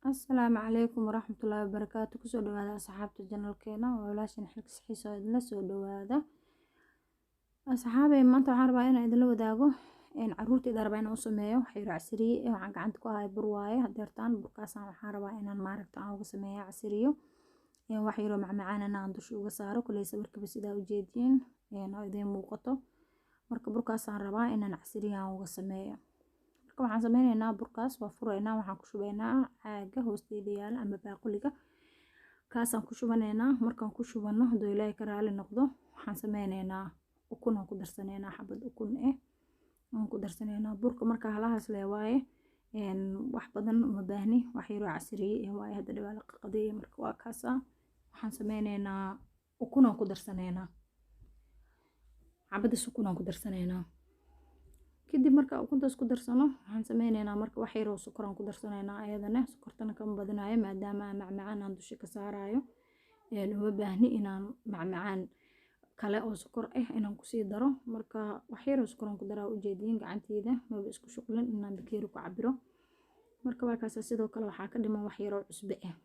Asalaamu calaykum waraxmatullaahi wabarakaatu. Kusoo dhawaada asxaabta channelkeena, waa walaashin Xilkas Xiiso, idinla soo dhawaada. Asxaabey, maanta waxaan rabaa inaan idinla wadaago caruurtayda rabaa inaan u sameeyo wax yar casriye. Waxaan gacanta ku hayo bur waaye hadeertaan. Burkaasaan waxaan rabaa inaan maaragta aan uga sameeyo casriyo, wax yaroo macmacaan aan dusha uga saaro. Kuley sawirkaba sidaa ujeediin oo idiin muuqato. Marka burkaasaan rabaa inaan casriye aan uga sameeyo. Marka waxaan sameyneynaa, burkaas waa fureynaa, waxaan ku shubeynaa caaga hoosteeda yaala ama baaquliga, kaasaan ku shubaneynaa. Markaan ku shubano, hadduu Ilaahay ka raali noqdo, waxaan sameyneynaa ukun aan ku darsaneynaa, xabad ukun aan ku darsaneynaa burka. Marka halahaas lee waaye, wax badan uma baahni, wax yaroo casriye waaye, hadda dhawaa la qaqadeeye. Marka waa kaasaa, waxaan sameyneynaa ukun aan ku darsaneynaa, xabadaas ukun aan ku darsaneynaa. Kadib marka ukuntaas ku darsano, waxaan sameyneynaa marka wax yaroo sokor aan ku darsanaynaa ayadana. Sokortana kama badinayo, maadaama aan macmacaan aan dusha ka saarayo, uma baahni inaan macmacaan kale oo sokor ah inaan kusii daro. Marka wax yaroo sokor aan ku daraa. Ujeediin gacanteyda maba isku shuqlin inaan bakeeri ku cabiro. Marka waa kaasa. Sidoo kale waxaa ka dhiman wax yaroo cusbe ah,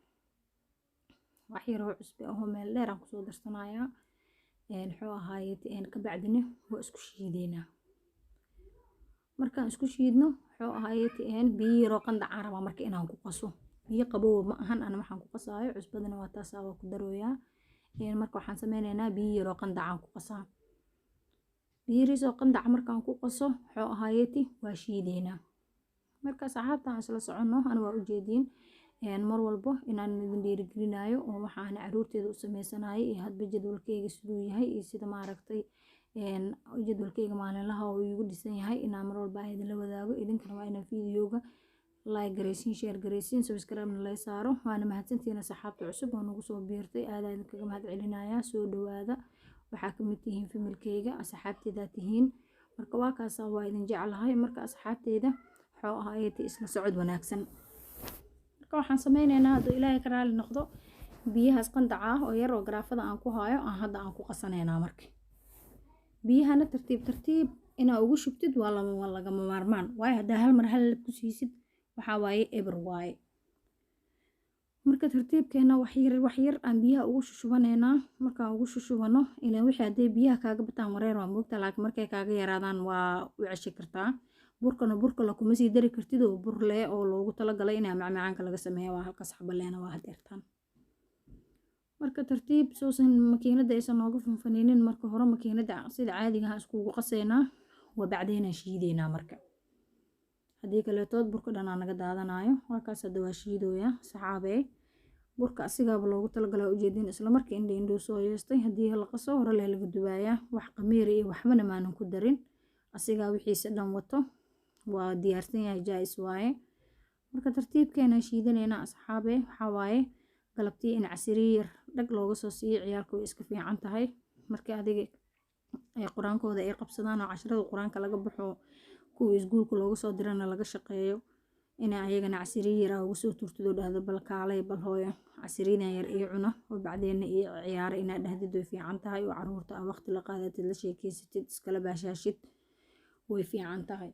wax yaroo cusbe ah oo meel dheer aan kusoo darsanayaa. Muxuu ahaaye, kabacdina waa isku shiideynaa. Markaan isku shiidno, muxuu ahaaye, biyo yaroo qandacaan rabaa marka inaan ku qaso. Biyo qabow ma ahan ana waxaan ku qasaayo. Cusbadana waa taasaa, waa ku darooyaa. Marka waxaan sameyneynaa biyo yaroo qandacaan ku qasaa. Biyo yariisoo qandaca markaan ku qaso, muxuu ahaayeti, waa shiideynaa. Marka asxaabta aan isla soconno. Ana waa ujeediin mar walbo inaan idin dhiirigelinayo oo waxaan caruurteeda u sameysanayo iyo hadba jadwalkeyga siduu yahay iyo sida maaragtay jadwalkeyga maalinlaha oo iigu dhisan yahay inaan mar walba idinla wadaago. Idinkana waa inaan videoga like garaysiin, share garaysiin, subscribe-na lay saaro. Waana mahadsantihiin asxaabta cusub oo nagu soo biirtay, aad idinkaga mahad celinayaa. Soo dhawaada, waxaa kamid tihiin familykeyga, asxaabteyda tihiin. Marka waa kaasa, waa idin jeclahay. Marka asxaabteyda, wuxuu ahaayeti, isla socod wanaagsan. Marka waxaan sameyneynaa, hadduu Ilaahay ka raali noqdo, biyahaas qandaca ah oo yar oo garaafada aan ku hayo aan hadda aan ku qasanaynaa. Marka biyahana tartiib tartiib inaa ugu shubtid waa lama lagama maarmaan, waayo haddaa hal mar hal lab ku siisid, waxaa waaye eber waaye. Marka tartiibkeena wax yar wax yar aan biyaha ugu shushubaneynaa. Markaan ugu shushubano, ilaan wixii hadday biyaha kaaga bataan wareer waa moogta, laakiin markay kaaga yaraadaan waa u ceshi kartaa. Burkana burka la kuma sii dari kartid oo bur leh oo loogu talagalay inaa macmacaanka laga sameeyo waa halkaas xabaleena waa hadeertaan. Marka tartiib soosan makiinada aysan nooga fanfaneynin. Marka hore makiinada sida caadiga ah iskugu qaseynaa, waa bacdeenaan shiideynaa. Marka haddii kaleetood burka dhanaa naga daadanayo. Waa kaas, hadda waa shiidooyaa saxaabey. Burka asigaaba loogu talagalaa, ujeedin isla markii indha indhuu soo yeestay. Haddii la qaso, hore leh laga dubaayaa. Wax qamiira iyo waxbana maanan ku darin, asigaa wixiisa dhan wato, waa diyaarsan yahay, jaa'is waaye. Marka tartiibkeena shiidaneynaa asxaabe. Waxaa waaye galabtii in casiriye yar dhag looga soo siiyo ciyaalka way iska fiican tahay. Markii adiga ay qur-aankooda ay qabsadaan oo casharada qur-aanka laga baxo, kuwa iskuulka looga soo dirana laga shaqeeyo, inay ayagana casiriye yar uga soo turtid oo dhahdo, "Bal kaalay, bal hooyo casiriyadan yar ii cuna oo bacdeenna ii ciyaara," inaad dhahdid way fiican tahay. Oo caruurta aa waqti la qaadatid, la sheekeysatid, iskala baashaashid way fiican tahay.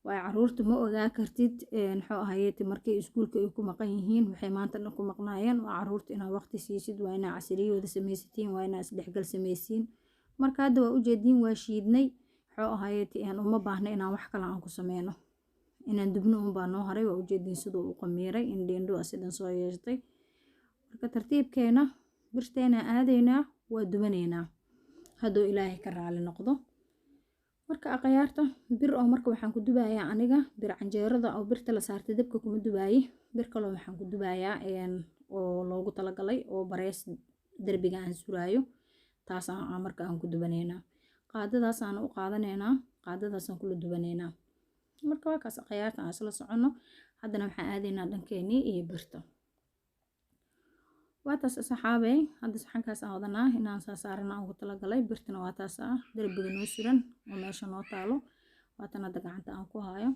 Waayo caruurta ma ogaa kartid, muxuu ahayeeti, markay iskuulka ay ku maqan yihiin waxay maanta dhan ku maqnaayeen. Waa caruurta inaad waqti siisid, waa inaa casiriyahooda samaysatiin, waa inaa isdhexgal samaysiin. Marka hadda waa ujeediin, waa shiidnay. Muxuu ahayeeti, uma baahna inaan wax kale aan ku sameyno, inaan dubno unbaa noo haray. Waa ujeediin siduu u qamiiray, indho indho sidan soo yeeshtay. Marka tartiibkeena birteena aadaynaa, waa dubaneynaa hadduu Ilaahay ka raali noqdo. Marka aqyaarta, bir oo marka waxaan ku dubayaa aniga bir canjeerada oo birta la saartay dabka kuma dubaayi. Bir kaloo waxaan ku dubayaa oo loogu talagalay oo barees derbiga aan suraayo, taas aan marka aan ku dubaneynaa. Qaadadaas aan u qaadaneynaa, qaadadaasaan kula dubaneynaa. Marka waa kaas aqyaarta, aan isla soconno. Haddana waxaan aadaynaa dhankeenii iyo birta. Waa taas asxaabey, hadda saxankaas aan wadanaa inaan saa saarana aan ugu talagalay. Birtana waa taas ah derbiga noo suran oo meesha noo taalo, waatan hadda gacanta aan ku hayo.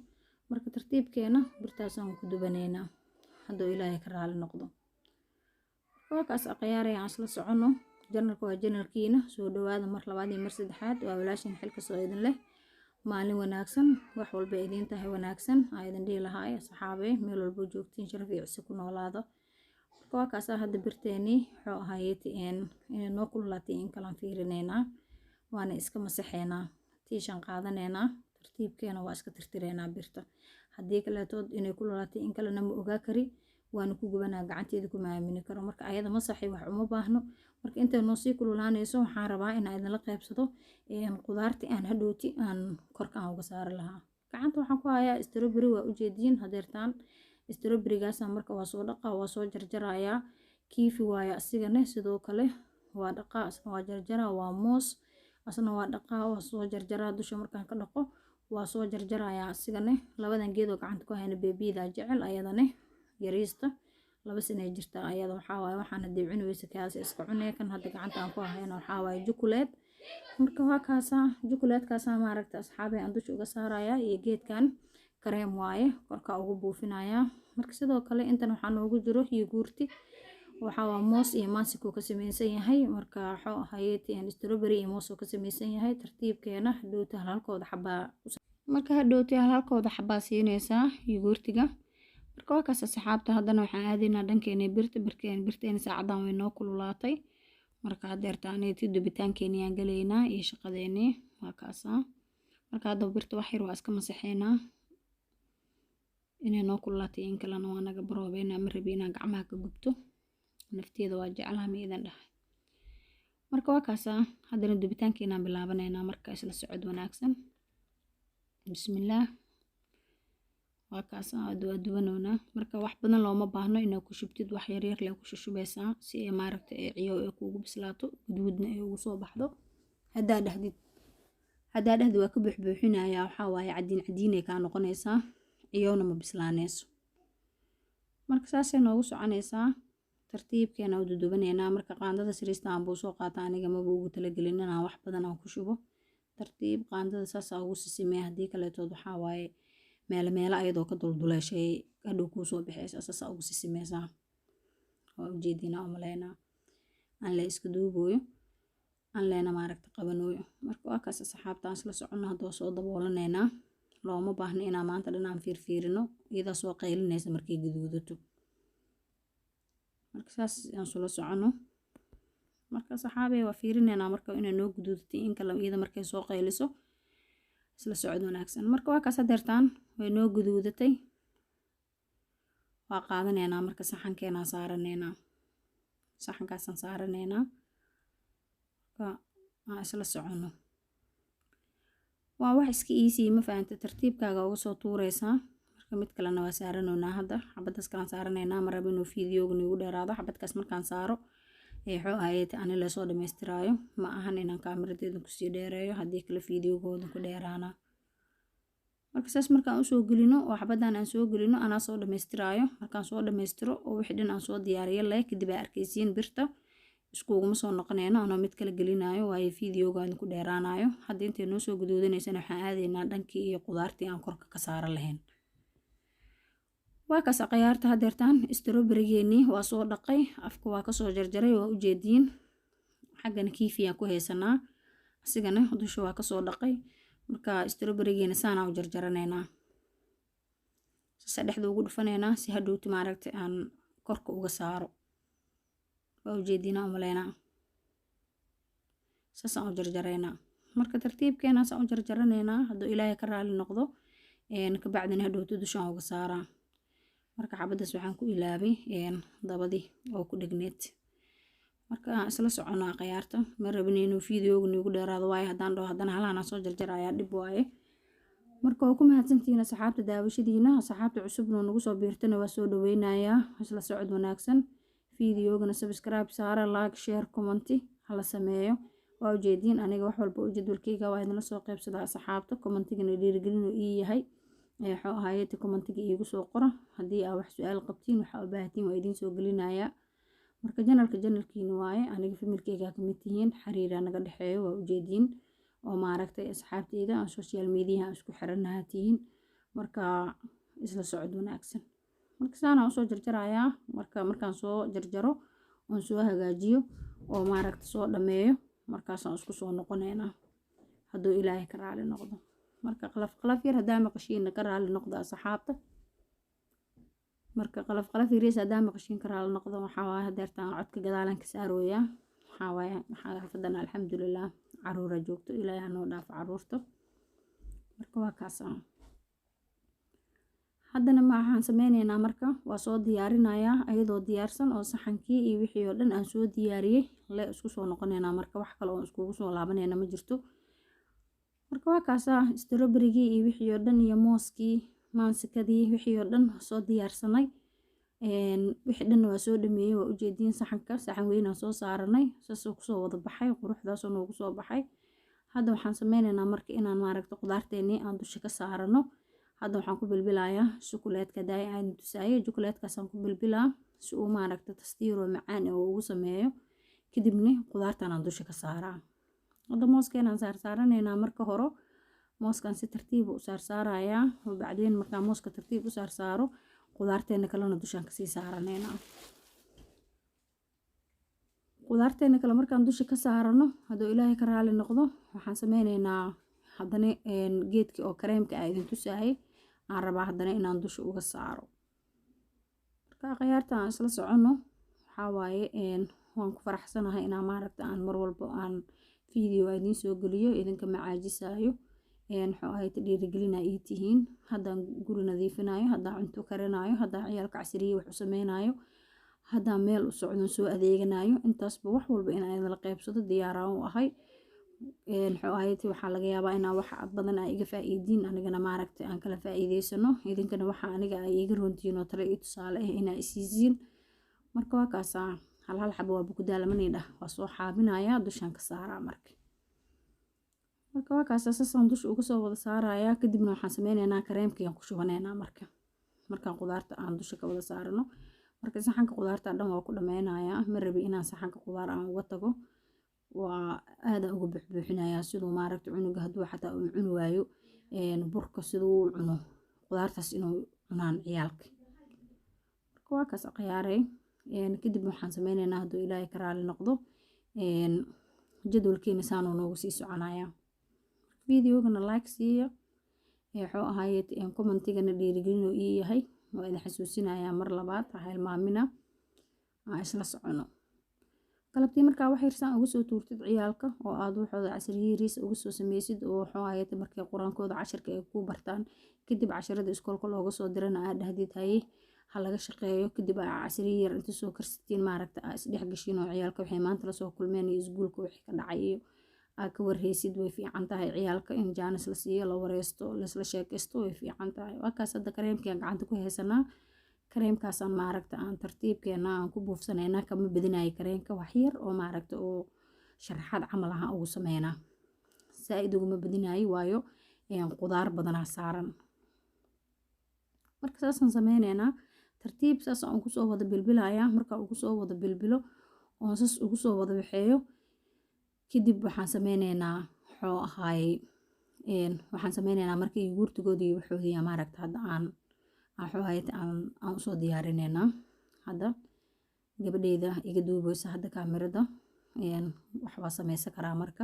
Marka tartiibkeena birtaasaan ku dubaneynaa hadduu Ilaahay ka raali noqdo. Waa kaas aqyaarey, aan isla soconno. Channelka waa channelkiina, soo dhawaada mar labaad iyo mar saddexaad. Waa walaashin Xilka soo idin leh. Maalin wanaagsan, wax walba idiin tahay wanaagsan aa idin dhihi lahaa asxaabey, meel walbo joogtiin sharaf iyo cisi ku noolaado. Marka waa kaasaa hadda birteenii wuxuu ahaayey inay noo kululaatay in kalaan fiirineynaa, waana iska masaxeynaa, tiishan qaadaneynaa, tartiibkeena waa iska tirtireynaa birta. Haddii kaleetood inay kululaatay in kalena ma ogaa kari, waana ku gubanaa, gacanteeda kuma aamini karo. Marka ayada masaxi wax uma baahno. Marka intay noo sii kululaanayso waxaan rabaa inaan idinla qaybsado qudaartii aan hadhowti aan korka aan uga saari lahaa. Gacanta waxaan ku hayaa strawberry, waa ujeediin hadeertaan strawberrygaasa. Marka waa soo dhaqaa, waa soo jarjarayaa. Kiwi waaye asigana, sidoo kale waa dhaqaa, asna waa jarjaraa. Waa moos, asna waa dhaqaa, waa soo jarjaraa. Dusha markaan ka dhaqo waa soo jarjarayaa asigana. Labadan geedoo gacanta ku hayna beebiyada jecel, ayadane yariista 2 sano ay jirtaa. Ayada waxaa waaye waxaan hadii cuni weysa kaas iska cunee. Kan hadda gacanta aan ku hayna waxaa waaye jukuleed. Marka waa kaasaa jukuleedkaasaa maaragta asxaabay aan dusha uga saarayaa, iyo geedkan kareem waaye, korkaa ugu buufinayaa. Marka sidoo kale intan waxaa noogu jiro yogurti, waxaa waa moos iyo maasikuu ka samaysan yahay. Marka waxuu ahayd strawberry iyo moos oo ka samaysan yahay. Tartiibkeena hadhowta halhalkooda xabaa, marka hadhowta halhalkooda xabaa siinaysaa yogurtiga. Marka waa kaas asxaabta. Haddana waxaan aadaynaa dhankeena birta. Birteena saacadan way noo kululaatay. Marka hadeertaaneti dubitaankeeni aan galaynaa iyo shaqadeeni, waa kaasaa. Marka hadda birta wax yar waa iska masaxeynaa, inay noo kululaatay in kalena waa naga baroobeynaa. Ma rabi inaan gacmaha ka gubto, nafteeda waa jeclaha ma idan dhahay. Marka waa kaasaa, haddana dubitaankeenaan bilaabanaynaa. Marka isla socod wanaagsan, bismillaah. Waa kaasaa, waa dubanoonaa. Marka wax badan looma baahno inaad ku shubtid, wax yaryar lee ku shushubaysaa si ay maaragta ay ciyow ay kuugu bislaato, guduudna ay ugu soo baxdo. Haddaa dhahdid waa ka buuxbuuxinayaa, waxaa waaye cadiin cadiinay kaa noqonaysaa, ciyowna ma bislaanayso. Marka saasay noogu soconaysaa, tartiibkeena u dudubaneynaa. Marka qaandada sariista aan buu soo qaata, aniga maba ugu talagelin inaan wax badan aan ku shubo. Tartiib qaandada saasaa ugu sisimee, haddii kaleetood waxaa waaye meelo meelo ayadoo ka dulduleeshay hadhow kuu soo baxaysa, saasaa ugu sisimeysaa. Waa ujeedinaa umaleynaa aan la iska duubooyo, aan leena maaragta qabanooyo. Marka waa kaas asxaabta, aan isla soconno. Hadda waa soo daboolanaynaa, looma baahno inaan maanta dhan aan fiirfiirino, iyadaa soo qaylinaysa markay gaduudato. Marka saas aan sula soconno. Marka saxaabey waa fiirineynaa marka inay noo guduudatay in kale iyada markay soo qayliso. Isla socod wanaagsan. Marka waa kaas, hadeertaan way noo guduudatay, waa qaadanaynaa. Marka saxankeenaan saaraneynaa, saxankaasaan saaraneynaa. Marka aan isla soconno. Waa wax iska easy, ma fahanta? Tartiibkaaga uga soo tuureysaa. Marka mid kalena waa saaranoynaa, hadda xabadaas kalaan saaranaynaa. Ma rabo inuu fiidiyooga nagu dheeraado. Xabadkaas markaan saaro wuxuu ahayd ani lasoo dhamaystiraayo, ma ahan inaan kaamiradeeda kusii dheereeyo, haddii kale fiidiyogooda ku dheeraanaa. Marka saas markaan usoo gelino oo xabadan aan soo gelino, anaa soo dhamaystiraayo. Markaan soo dhamaystiro oo wixii dhan aan soo diyaariyo leh, kadib aa arkaysiin. Birta iskuguma soo noqonayno anoo mid kala gelinayo, waayo fiidiyoogaan ku dheeraanayo. Hadda intay noo soo guduudanaysana waxaan aadaynaa dhankii iyo qudaartii aan korka ka saaran lahayn. Waa kaas akhyaarta, hadeertaan strawberrygeenii waa soo dhaqay, afka waa kasoo jarjaray, waa ujeediin. Xaggana kiwiyaan ku haysanaa, asigana dusha waa kasoo dhaqay. Marka strawberrygeena saanaa u jarjaranaynaa, saasa dhexda ugu dhufanaynaa si hadhowti maaragtay aan korka uga saaro. Waa ujeediinaa umaleynaa, saasaan u jarjaraynaa. Marka tartiibkeena saan u jarjaranaynaa hadduu Ilaahay ka raali noqdo, kabacdina hadhowti dushaan uga saaraa. Marka xabadaas waxaan ku ilaabay dabadii oo ku dhegneed. Marka aan isla socono akhyaarta, ma rabin inuu fiidiyooga nagu dheeraado, waayo haddaan dhaho haddana halahan soo jarjarayaa dhib waaye. Marka waa ku mahadsantihiin asxaabta daawashadiina. Asxaabta cusubna nagu soo biirtana waa soo dhaweynayaa. Isla socod wanaagsan. Fiidiyoogana subscribe saara, like, share, comment hala sameeyo. Waa ujeediin aniga wax walba oo jadwalkeyga waa idinla soo qaybsadaa asxaabta. Commentigana dhiirigelin uu ii yahay. Wuxuu ahaayey commentiga iigu soo qora haddii aa wax su-aal qabtiin, waxaa u baahatiin, waa idiin soo gelinayaa. Marka channelka channelkiina waaye, aniga familykeyga kamid tihiin, xiriiraa naga dhexeeyo, waa ujeediin oo maaragtay asxaabteyda aan social mediaha aan isku xiranaha tihiin. Marka isla socod wanaagsan. Marka saanaan usoo jarjarayaa. Marka markaan soo jarjaro oon soo hagaajiyo oo maaragta soo dhameeyo, markaasaan isku soo noqoneynaa hadduu Ilaahay ka raali noqdo. Marka qalaf qalaf yar haddaa maqashiinna ka raali noqda asxaabta. Marka qalaf qalaf yariis haddaa maqashiin ka raali noqdo. Waxaa waaye hadeertaan codka gadaalan ka saarooyaa. Waxaa waaye waxaa xaafadan alxamdulilah caruura joogto, Ilaahay hanoo dhaafo caruurta. Marka waa kaasa. Haddana ma waxaan sameyneynaa, marka waa soo diyaarinayaa ayadoo diyaarsan oo saxankii iyo wixii oo dhan aan soo diyaariyey le isku soo noqoneynaa. Marka wax kale oo iskugu soo laabaneyna ma jirto. Marka waa kaasaa, strawberrygii iyo wixii oo dhan iyo mooskii, maansikadii, wixii oo dhan soo diyaarsanay. Wixii dhanna waa soo dhameeyey, waa ujeediin. Saxanka saxan weynaan soo saaranay, saasoo kusoo wada baxay, quruxdaasoo noogu soo baxay. Hadda waxaan sameyneynaa marka inaan maaragta qudaarteenii aan dusha ka saarano. Hadda waxaan ku bilbilayaa shukuleedka daaya aan tusaayay, jukuleedkaasaan ku bilbilaa si uu maaragta tastiiroo macaan oo ugu sameeyo. Kadibna qudaartan aan dusha ka saaraa. Hadda mooskeenaan saarsaaranaynaa. Marka hore mooskaan si tartiib u saarsaarayaa, bacdeen markaan mooska tartiib u saarsaaro, qudaarteena kalena dushaan kasii saaranaynaa. Qudaarteena kale markaan dusha ka saarano, hadduu Ilaahay ka raali noqdo, waxaan sameyneynaa haddana geedkii oo kareemka ah idin tusaayay aan rabaa haddana inaan dusha uga saaro. Marka akhyaarta aan isla soconno. Waxaa waaye waan ku faraxsanahay inaan maaragta aan mar walbo aan video idiin soo geliyo, idinka macaajisaayo. Muxuu ahayd, dhiirigelina ii tihiin. Haddaan guri nadiifinayo, haddaan cunto karinayo, haddaan ciyaalka casriye wax u sameynayo, haddaan meel u socdon soo adeeganayo, intaasba wax walba inaan idinla qeybsado diyaaraan u ahay. Muxuu ahayd, waxaa laga yaabaa inaa wax badan aa iga faa'iidiin, anigana maaragta aan kala faa'iideysano, idinkana waxa aniga ay iga roontihiin oo tale iyo tusaale ah inaa isiisiin. Marka waa kaasaa, hal hal xabo waa bukudaalamanii dhah, waa soo xaabinayaa, dushaan ka saaraa. Marka waa kaasaa, saasaan dusha uga soo wada saarayaa. Kadibna waxaan sameyneynaa kareemkii ku shubaneynaa. Marka markaan qudaarta aan dusha ka wada saarano, marka saxanka qudaarta dhan waa ku dhameynayaa. Ma rabi inaan saxanka qudaar aan uga tago, waa aadaan uga buuxbuuxinayaa, siduu maaragta cunuga hadduu xataa uu cuni waayo burka, siduu u cuno qudaartaas inuu cunaan ciyaalka. Marka waa kaas akhyaaray. Kadib waxaan sameyneynaa, hadduu Ilaahay ka raali noqdo, jadwalkeena saanuu noogu sii soconayaa. Videogana like siiya, wuxuu ahaayey commentigana dhiirigelin uu ii yahay. Waa idin xasuusinayaa mar labaad, ha hilmaamina, aan isla socono. Galabtii markaa wax yarsaan uga soo tuurtid ciyaalka oo aad waxooda casriye uga soo sameysid, oo wuxuu ahaayey markay qur-aankooda casharka ay ku bartaan kadib, casharada iskoolka looga soo dirana aad dhahdid haye ha laga shaqeeyo, kadib aa casriye yar inta soo karsatiin, maaragta aa isdhex gashiin oo ciyaalka waxay maanta lasoo kulmeen iyo iskuulka wixii ka dhacay iyo aa ka warheysid, way fiican tahay. Ciyaalka in jaanis la siiyo, la wareysto, laisla sheekaysto, way fiican tahay. Waa kaas, hadda kareemkii aan gacanta ku haysanaa. Kareemkaasaan maaragta aan tartiibkeena aan ku buufsanaynaa. Kama badinayo kareemka, wax yar oo maaragta oo sharaxaad camal ahaan ugu sameynaa, saa-id uguma badinayo, waayo qudaar badanaa saaran. Marka saasaan sameyneynaa, tartiib saas aan ugu soo wada bilbilayaa. Marka ugu soo wada bilbilo oon sas ugu soo wada waxeeyo, kadib waxaan sameyneynaa, muxuu ahaayey, waxaan sameyneynaa markii guurtigoodii iyo waxoodii maaragta hadda aan muxuu ahaayey aan usoo diyaarineynaa. Hadda gabadheyda iga duubeysa hadda kaamirada, waxbaa sameysan karaa. Marka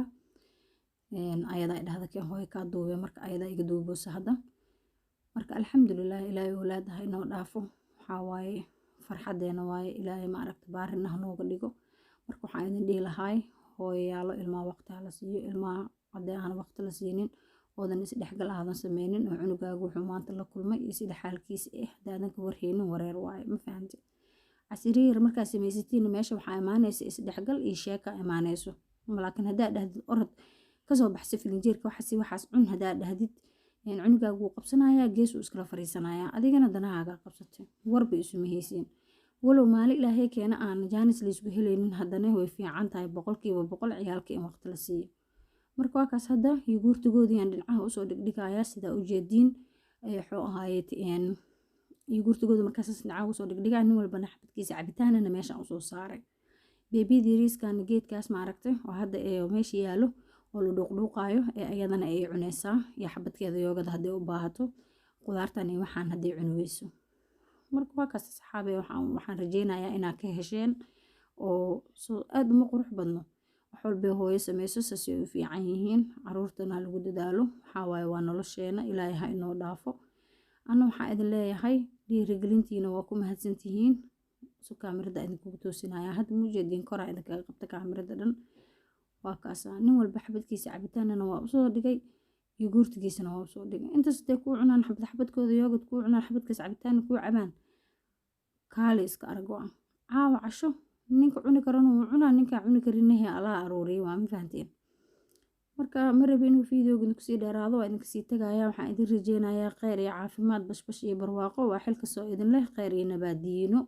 ayadaa dhahda keen hooyo kaa duube, marka ayadaa iga duubeysa hadda. Marka alxamdulilah, Ilaahay awlaada ha inoo dhaafo. Waxaa waaye farxadeena waaye, Ilaahay maaragta baarina ha nooga dhigo. Marka waxaan idin dhihi lahaay, hooyayaalo, ilmaha waqti hala siiyo. Ilmaha haddii aan waqti la siinin oodan isdhexgal aadan sameynin, oo cunugaaga wuxuu maanta la kulmay iyo sida xaalkiisa ah haddaadan ka warheynin, wareer waaye, ma fahamte? Casiriir markaa samaysatiin, meesha waxaa imaanaysa isdhexgal iyo sheeka imaanayso. Laakiin haddaa dhahdid orod kasoo baxsa filinjeerka, waxaas waxaas cun, haddaa dhahdid, cunugaaga wuu qabsanayaa, gees uu iskala fariisanayaa, adigana danahaaga qabsatay, warba isuma haysiin. Walow maalin Ilaahay keena aan jaanis laysku helaynin, haddana way fiican tahay 100% ciyaalka in waqti la siiyo. Marka waa kaas, hadda iyo guurtigoodii aan dhinacaha usoo dhigdhigayaa, sidaa ujeediin. Wuxuu ahaaye iyo guurtigooda markaas dhinacaha usoo dhigdhigaa, nin walbana xabadkiisa cabitaanana meeshaan usoo saaray. Beebiyada yariiskana geedkaas maaragtay oo hadda ee meesha yaalo oo la dhuuqdhuuqaayo ee ayadana ay cunaysaa, iyo xabadkeeda yoogada hadday u baahato, qudaartan iyo waxaan hadday cuni weyso. Marka waa kaas asxaabe, waxaan rajeynayaa inaad ka hesheen oo soo aad uma qurux badno. Wax walbay hooyo sameyso saasay u fiican yihiin. Caruurtana ha lagu dadaalo. Waxaa waaye, waa nolosheena, Ilaahay ha inoo dhaafo. Anna waxaa idin leeyahay, dhiirigelintiina waa ku mahadsantihiin. So kaamirada idinkugu toosinaya hadda, mujeediin, koraa idinkaga qabta kaamirada dhan. Waa kaasaa, nin walba xabadkiisa cabitaanana waa usoo dhigay, yogurtigiisana waa usoo dhigay. Intaas hadday kuu cunaan, xabad xabadkooda yogurt kuu cunaan, xabadkaas cabitaanna kuu cabaan, kaali iska arag. Waa caawa casho. Ninka cuni karana wuu cunaa, ninkaa cuni karinahe Allaha aruuriya. Waa ma fahanteen? Marka ma rabi inuu videoga idinku dheeraado, waa idinka sii tagaya. Waxaan idin rajeynayaa kheyr iyo caafimaad, bashbash iyo barwaaqo. Waa xil kastoo idin leh kheyr iyo nabaadiino.